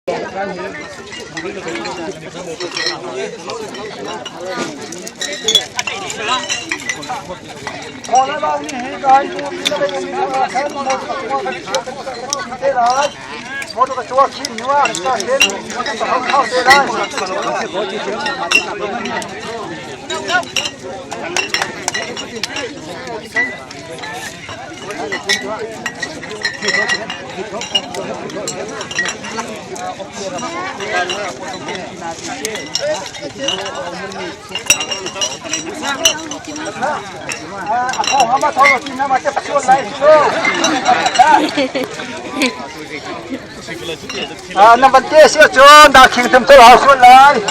Na van te si ahcun darkhing tum tel hau sual lai.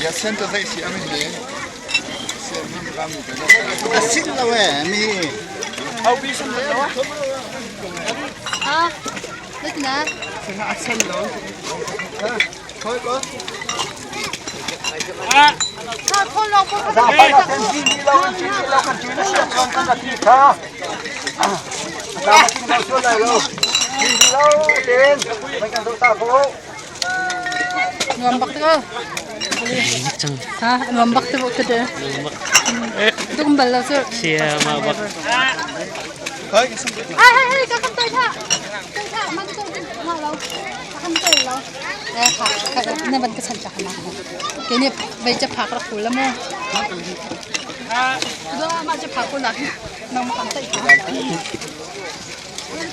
Ya center zai si amin le. Asin lo eh mi. Ah, đất nè. Asin lo. Khoi ko. Zapan ah sen cin lo cin lo kan cin si ahcun kan ra ti kha. Zapan cin lo sual lai lo. Cin lo ten mai kan zoh ta ko. Nuam bak te ko. Ha, nuam bak te bok te. Dum bal lo su. Sia ma bak. Ai ai ai ka kan tai tha. Tai tha man to ma lo. Ka kan tai lo. Eh kha kha na ban ka chan cha ma. Ke ni bai cha phak ra khul la mo. Do ma cha phak ko la. Nang ma kan tai tha.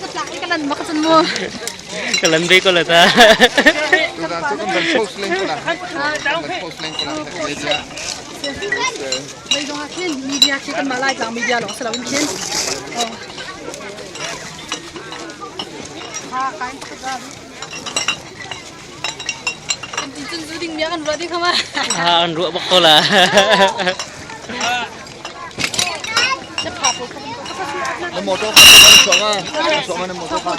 Ka tlak ka lan ma ka chan mo. Ka lan ve ko la ta. Tu dan tu kan ban post link ko la. Ban post link ko la. Media. Mei zong ah khin media khi kan mah Laitlang media lawng si loin khin. Oh. Ha kain pakhat ra. Kan ti cun zu ding mia kan ruah ding khama. Ha an ruah bak ko la. Na motor kha kan chuak ma. Chuak ma na motor kha.